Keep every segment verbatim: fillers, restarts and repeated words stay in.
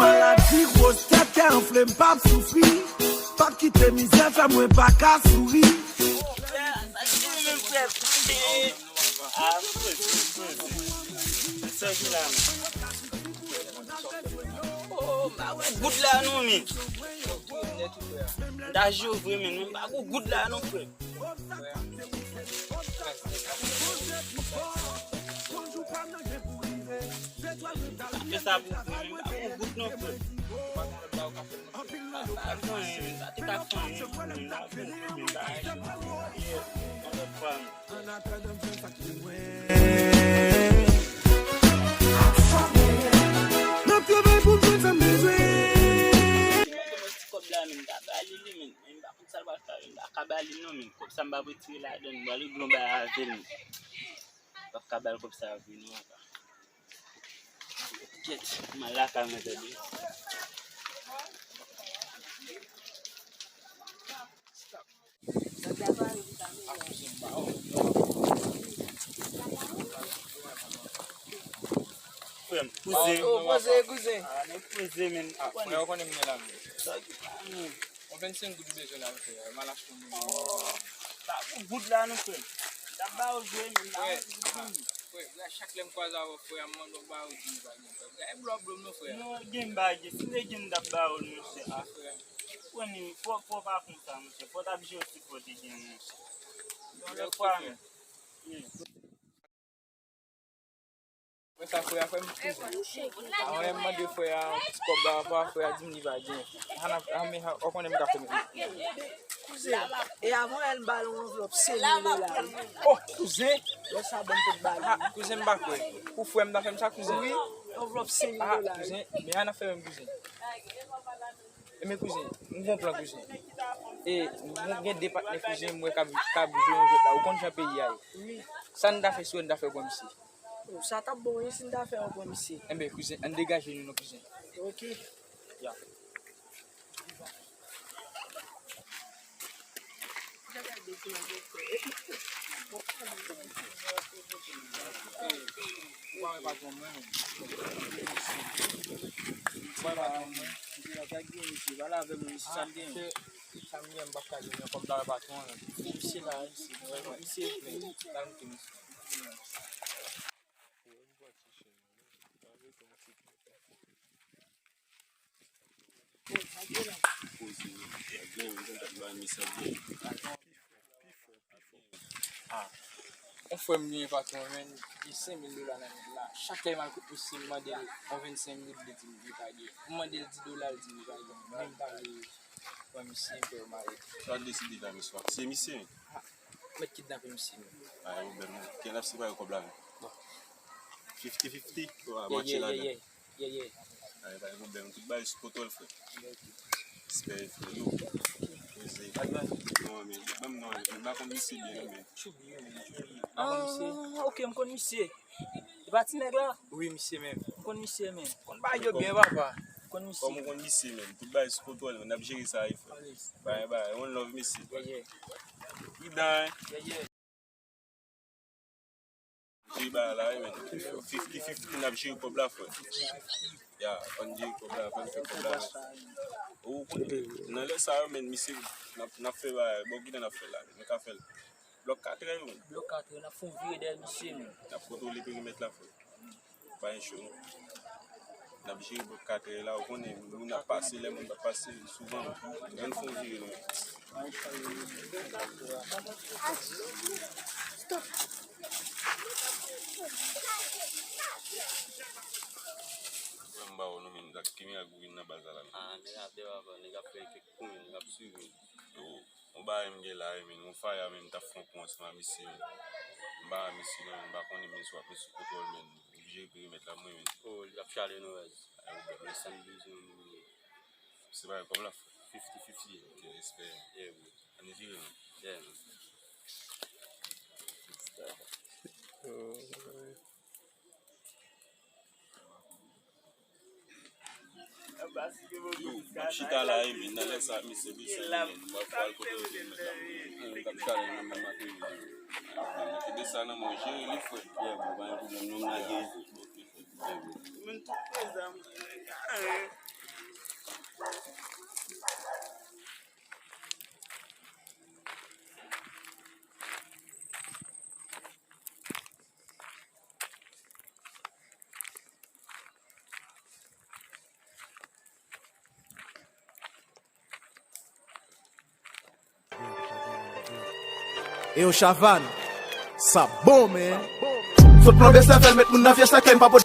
Maladi gwo tèt, kè anfle, m p ap soufri. P ap kite mizè fè mwen pa ka souri. Goud la non, men. M ta jwe vre, men m pa gon goud la non, frè. Sa fè sa pou mwen, m pa gon goud non, frè. Pa fè anyen, men, pa te ka fè anyen, men, m pa gon goud, men, m pa gon goud, men, m pa gon goud. N ap travay pou m jwenn sa m bezwen. Ti kòb la, men, m ta ba li li, men, men m pa konn sa l pral fè avè l, m pa ka ba li non, men, kòb sa m p ap retire ladan l, m pral regle yon bagay avè l, men. M p ap ka ba l kòb sa vre non, apa. Kèt, m al lakay mwen, tande. Frè m, kouzen. Oh, poze, kouzen. Ah, nèg poze, men. Ah, frè, ou konnen m gen la, men. Sa ki pa, men. Yon vennsenk goud ou bezwen la, frè. M al achte yon. Oh, sa pou goud la, non, frè. M t ap ba ou jwe, men m pa gon goud. Frè, frè, chak lè m kwaze avè w, frè, m mande w ba ou di m pa gen, frè. Gade blo blo m non, frè. Non, gen m pa gen. Si m te gen, m t ap ba ou l, monchè. Ah, frè. Ou konn, fò, fò pa konsa, monchè. Fò w t ap jere ti fò w te gen, monchè. Yon lòt fwa, men. Mwen sa frè a fè m kouzen. Avan m mande frè a yon ti kòb la, apa frè a di m li pa gen. An ap, an men, ou konnen m ka fè m. Kouzen, e avan yè m ba l yon anvlòp senk mil dola wi. Oh, kouzen! Lè sa bon m pot ba l. Ah, kouzen m pa kwè. Pou frè m ta fè m sa kouzen. Wi, anvlòp senk mil dola wi. Ah, kouzen, men an ap fè menm kouzen. Ebyen kouzen, m gon plan kouzen. E m gen de patnè kouzen m wè k ap, k ap jwe yon jwèt la. Ou konn jan peyi a ye. Wi. Sa n ta fè si w wè n ta fè w pran misye? Oh, sa t ap bon wi si n ta fè w pran misye. Enben kouzen, ann degaje nou non kouzen. Ok. Ya. Ou pa wè patwon mwen menm. Ou pa wè patwon mwen. Misye la pa gen misye, pale avè mwen, misye sa m gen. Sa m gen, m p ap ka gen, men kòm m pa wè patwon an. Misye la, misye, misye vle. Ba m tou misye. Ah, yon frè m gen patwon, men, gen senk mil dola nan men l la. Chak lè m al kot misye, m mande l yon vennsenk goud, li di m li pa gen. M mande l dis dola, li di m li pa gen. Men m pa vle pran misye, m pè yo mare. Sa w deside fè misye? Se misye, men. Ah, mèt kidnape misye, men. Ah, yon pwoblèm, non. Kè n ap separe kòb la, men. Bon. Fifty fifty, ou a matche ladan. Yeah, yeah. Ay, pa gen pwoblèm, tout bagay sou kontwòl, frè. Respè, frè, yo. Poze. Non, men, ban m non, men, m pa konn misye byen, non, men. Ah, ok, m konn misye. E pa ti nèg la? Wi, misye menm. M konn misye menm. Konn bagay yo byen, papa. M konn misye. Kòm ou konn misye menm, tout bagay sou kontwòl, men, n ap jere sa, wi, frè. Bay, bay, one love, mesye. Yeah, yeah. Pridan, hein? Yeah, yeah. Jere bagay la, wi, men. Fifty fifty, n ap jere kòb la, frè. Ya, ann jere kòb la, ann fè kòb la, men. Ou konnen, nan lè sa yo, men, misye, n ap, n ap fè bagay, bò kite n ap fè la, nou ka fè l. Blòk katrè, men. Blòk katrè, n ap fè yon vire dèyè misye, men. N ap kontwole perimèt la, frè. Pa gen cho, non. N ap jere bò katrè la, ou konnen, moun ap pase, lè moun ap pase, souvan, ann fè yon vire, non. Mwen m ba ou, non, men, ak ki mirak ou vin nan baz la la, men? Ah, nèg ap dèyè, nèg ap fè kèk kou, nèg ap swiv, men. Yo, yon ba M gen la, men yon faya, men m t ap fè yon pon ansanm a misye, men m pa misye non, men m pa konnen, men sou ap met sou kontwòl, men oblije perimèt la mwen, men. Oh, li ap chale nou, baz. Ay, ou bèt, men san douz nou, nou, se pa kòb la, fifty fifty, ok, respè. Yeah, bro. Ann vire, non. Yeah, man. Yo, m ap chita la, e, men nan lè sa, misye bezwen mwen, m ap al kote yo te met la. Mwen, m t ap chale nan men maten. Kite sa nan men w, jere li, frè. Yeah, bro, pa gen pwoblèm, non, m lage. Moun tout prezan, mwen. Eyo, Chavannes, sa bon, men. Sot plonbe sèfèl, met moun nan vye sèkèy, m pa pot.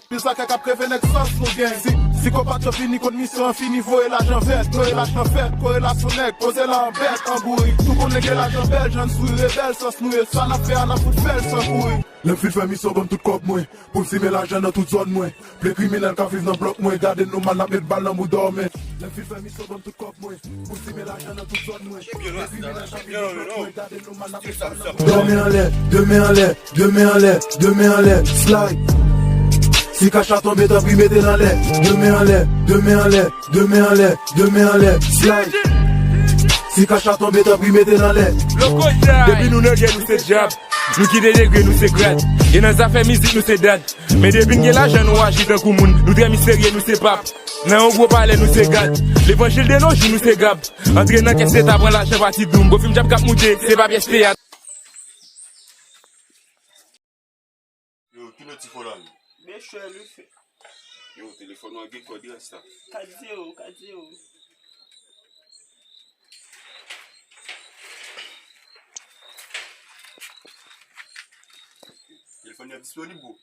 Pil sa k ap kreve nèg sans nou gen. Si, si konpatriyòt vini kont misyon an fini, voye lajan vèt, voye lajan vèt, korelasyon nèg, poze la an bèt, an bourik. Tou konnen gen lajan bèl, jan n souri rebèl, sans nou ye, sa n ap fè a n ap fout fè l san kouri. Lè m fin fè misyon, ban m tout kòb mwen, pou m simen lajan nan tout zòn mwen. Plen kriminèl k ap viv nan blòk mwen, gade nou mal, n ap met bal nan mouda w, men. Lè m fin fè misyon, ban m tout kòb mwen, pou m simen lajan nan tout zòn mwen. Plen kriminèl k ap viv nan blòk mwen, gade nou mal, n ap met bal nan mouda w. Dòmi anlè, de men anlè, de men anlè, de men anlè, slide. Si kach la tonbe, tanpri mete l anlè. De men anlè, de men anlè, de men anlè, de men anlè, slide. Si kach la tonbe, tanpri mete l anlè. Depi nou nan gè, nou se dyab. Nou kite degre, nou se grad. E nan zafè mizik, nou se dad. Men depi n gen lajan, nou aji tankou moun. Nou trè misterye, nou se pap. Nan yon gwo palè, nou se gad. Levanjil de nos jours, nou se gab. Antre nan kès leta, pran lajan pa ti doum. Gwo fim djab k ap moute, se pa pyès teyat. Yo, kilè ti fò la menm? Bechwè, li fè. Yo, telefòn nan gen kòd rasta. Kat zewo, kat zewo. Telefòn nan disponib, bro.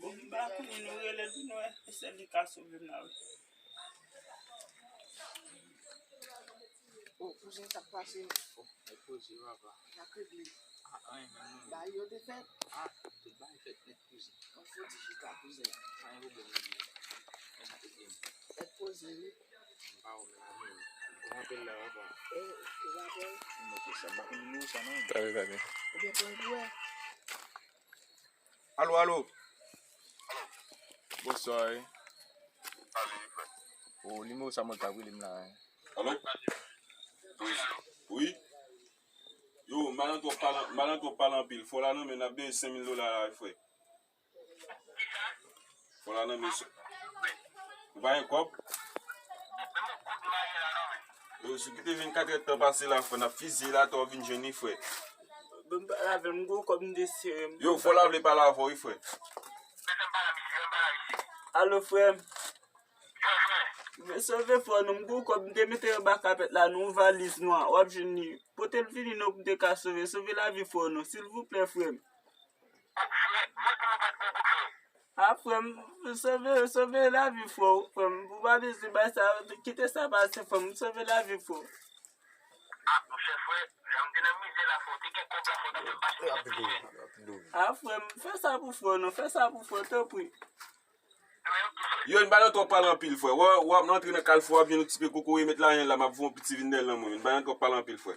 Bon, m pa konnen, nou rele l pou nou wè, se sèl li ka sove m la, wi. Oh, kouzen, sa k pase? Oh, mèt poze, papa. Sa k regle? Ah, anyen menm, non. Bagay yo te fèt? Ah, tout bagay fèt nèt, kouzen. Yon fo ti chita, kouzen. Pa gen pwoblèm, non. Mèt poze, wi. M pa wè w la, non. Ou anpil la, papa. Eh, ou pa pè? M mete sa, m pa konn nimewo sa, non. Gade, gade. Oubyen pran pou wè. Alo, alo. Bonswa, wi. O, nimewo sa mwen t ap rele m la, wi. Alo? Wi. Wi. Yo, malandro pale, malandro pale anpil. Fò la nan men, n ap benyen senk mil dola la, wi, frè. Fò la nan men, sou. Ou pa gen kòb? Yo, si w kite vennkat èdtan pase la, frè, n ap fizye l atè w vin jwenn li, frè. Bon, m pale avè l, m gwo kòb m te sere m. Yo, fò la vle pale avè w, wi, frè. Alo, frè m. Men sove frè nou, m gwo kòb m te mete anba kapèt la, nan yon valiz nwa, w ap jwenn li. Pote l vini non pou m te ka sove, sove lavi frè nou, silvouplè, frè m. A frè m, sove, sove lavi frè w, frè m. Ou pa bezwen bay sa, kite sa pase frè m, sove lavi frè w. A frè m, fè sa pou frè w non, fè sa pou frè w, tanpri. Yo, n pa nan twòp pale anpil, frè. Wè, w ap antre nan kalfou, w ap jwenn yon ti pe kokoye, met lajan la, m ap voye yon piti vin dèyè l nan men w. N pa nan twòp pale anpil, frè.